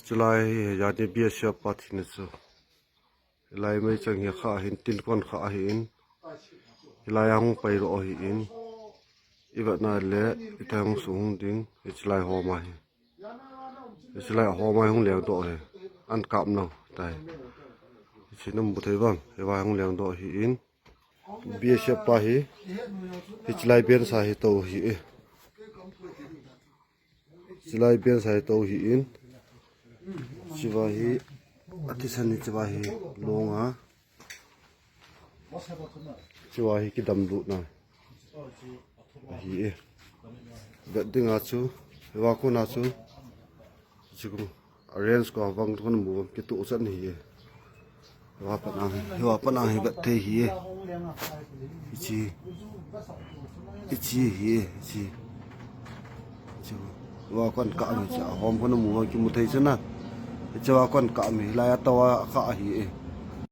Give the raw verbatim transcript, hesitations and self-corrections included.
Chulai hi, yani B S F pa thina chu. Hilai meichang hi kha hin tin kon kha ahin. Hilai a hung pai ro ahin. I vet na le, i tai hung su hung ding, hichilai hom a hi. Hichilai hom a hung leng doh hi. An kap nau, tai. Hichi nam bu thei bang, hiva hung leng doh hi in. B S F pa hi, hichilai ben sa hi to hi e. Chilai ben sa hi to hi in. Chiva hi, ati san ni chiva hi, long a. Chiva hi kidam lut na. Ahi e. Bet ding a chu, hiva kona chu. Chu arrange ko vang ko mu kitu chan hi e. Hiva panang, hiva panang hi bet thei hi e. Hichi. Hichi hi e, hichi. Hichi. Hiva kon ka mi cha, hom kon mu kimu thei chana. Hichi va kon ka mi, la ya tawa ka hi e.